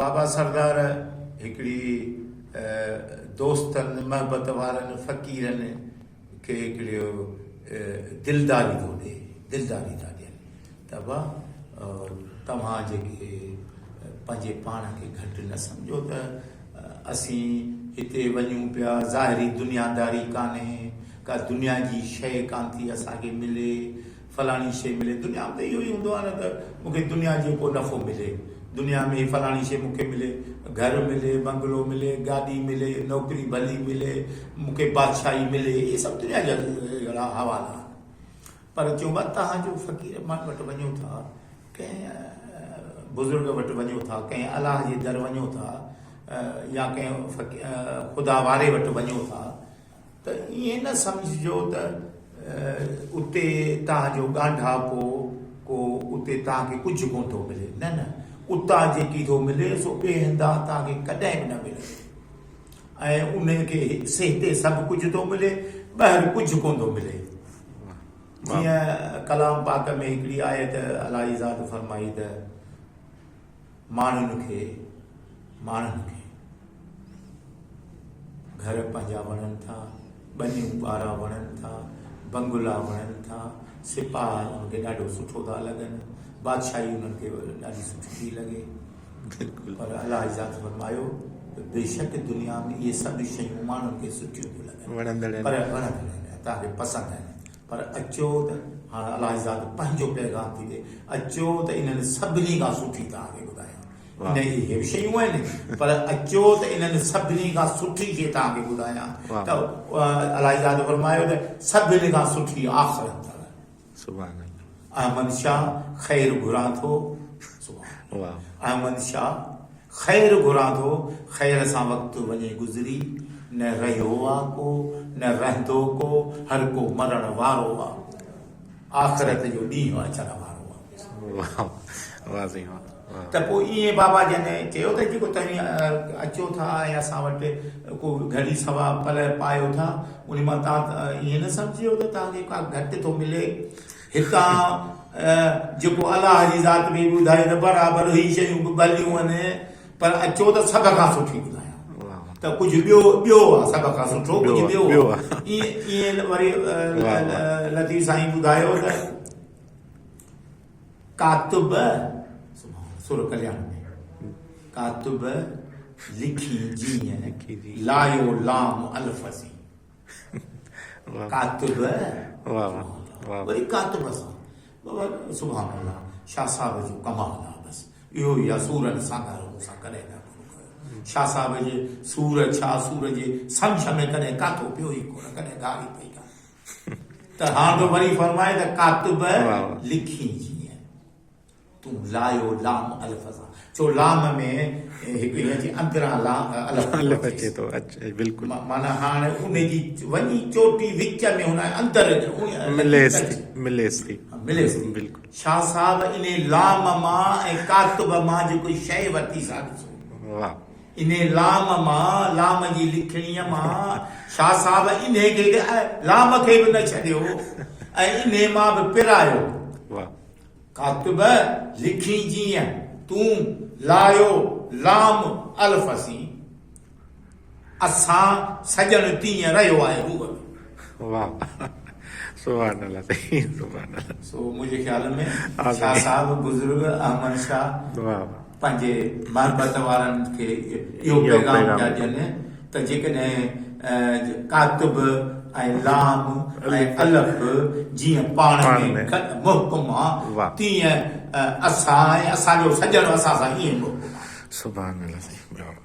بابا سردار هڪڙي دوستن محبت وارن فقيرن کي هڪڙيو دلداري ٿو ڏي دلداري ٿا ڏين ته ابا توهان جيڪي پنهنجي پاڻ کي گهٽ نه سمجهو ته اسين هتي وڃون پيا ظاهري دنياداري ڪانهي ڪا دنيا جي شيء ڪانه ٿي اسان کي ملي فلاڻي شيء ملي دنيا ۾ ته اهو ئي هوندو آهي نه ته مون کي دنيا جو ڪو نفعو ملي دنيا ۾ فلاڻي شيء مون کي ملي گهر ملي بنگلو ملي گاڏي ملي نوڪري ڀلي ملي مون کي بادشاهي ملي اهي سڀ دنيا جا اهڙا حوالا آهن پر چئون ٿا توهان جو فقير مان وٽ وڃو ٿا ڪنهن بزرگ وٽ وڃو ٿا ڪنهن الله جي در وڃو ٿا يا ڪنهن خدا واري وٽ وڃو ٿا ته ائين نه سمجهجو ته اتي توهان جو ڳانڍاپو ڪو اتي توهان کي ڪجهه ڪونه ٿو ملي نه نه اتان جيڪي ٿو ملي سو ٻئي هنڌان توهان کي ڪڏهن به نه ملندو ۽ ان کي هتي سڀ ڪجهه ٿو ملي ٻاهر ڪجهه ڪونه ٿو ملي جيئن ڪلام پاڪ ۾ هڪڙي آيت الله جي ذات فرمائي ته ماڻهن کي ماڻهن کي گهر پنهنجا وڻن ٿا، ٻنيون ٻارا وڻن ٿا، بنگلا وڻن ٿا، سپاهه انهن کي ڏاڍو سٺو ٿا لڳن، بادشاهي انهن کي ڏاڍي سٺي ٿي لڳي. پر الله جي ذات فرمايو ته بيشڪ دنيا ۾ اهي سڀ شيون ماڻهن کي سٺيون ٿيون لڳن، وڻندڙ آهن، پر وڻندڙ آهن، توهان کي پسند آهن، پر اچو ته هاڻ الله جي ذات پنهنجو پيغام ٿي ڏئي، اچو ته انهن سڀني کان سٺي توهان کي ٻڌايان. نه اهي به شيون آهن پر اچو ته انهن سڀني کان سٺي شيء توهان کي ٻڌايان ته الله جي ذات فرمايو ته سڀني کان سٺي آخرت اٿو. سبحان الله. احمد شاهه خير گهران ٿو. سبحان الله. احمد شاهه خير گهران ٿو خير سان وقت وڃي گذري نه رهيو آ ڪو نه رهندو ڪو هر ڪو مرڻ وارو آ آخرت جو ڏينهن اچڻ وارو آ. واه واه سائين واه. ته پوء ائين بابا جن چيو ته جيڪو توهين اچو ٿا ۽ اسان وٽ ڪو گهڙي سوا پلئه پايو ٿا ان مان توهان ائين نه سمجهجو ته توهان کي ڪا گهٽ ٿو ملي. هتان جيڪو الله جي ذات به ٻڌائي ته برابر هي شيون به ڀليون آهن پر اچو ته سڀ کان سٺي ٻڌايان ته ڪجهه ٻيو ٻيو آهي سڀ کان سٺو ڪجهه ٻيو آهي. ائين وري لطيف سائين ٻڌايو ته ڪاتب، سر ڪلياڻ ۾، ڪاتب لکي جيئن لايو لام الف سين. ڪاتب وري ڪاتب سان بابا سبحان الله شاهه صاحب جو ڪمال آ بس اهو ئي آ سورن سانگارو مون سان ڪڏهن نه پورو ڪيو شاهه صاحب جي سور ڇا سور جي سمجهه ۾ ڪڏهن ڪاتو پيو ئي ڪونه ڪڏهن گاري پئي ڪانه ته هاڻ ٿو وري فرمائي ته ڪاتب لکي جيئن تون لايو لام الف سان ڇو لام ۾ هڪ هن جي اندران لا الف الف اچي ٿو بلڪل معنی هاڻ ان جي وڃي چوٽي وچ ۾ هن اندر مليس ٿي مليس ٿي مليس ٿي بلڪل شاهه صاحب ان لام مان ۽ ڪاتب مان جيڪو شيء ورتي سا ڏسو واهه انهيء لام مان، لام جي لکڻيء مان، شاهه صاحب انهيء کي لام کي به نه ڇڏيو ۽ انهيء مان به پرايو. ڪاتب لکين جيئن، تون لايو لام الف سين، اسان سڄڻ تيئن رهيو آهي روح ۾. واهه سبحان الله سائين سبحان الله. سو منهنجي خيال ۾ شاهه صاحب بزرگ احمد شاهه. پنهنجي محبت وارن کي اهو پيغام پيا ڏين ته جيڪڏهن ڪاتب ۽ لام ۽ الف جيئن پاڻ ۾ محڪم آ تيئن اسان ۽ اسان جو سڄڻ اسان سان ائين محڪم آ. سبحان الله سائين برابر.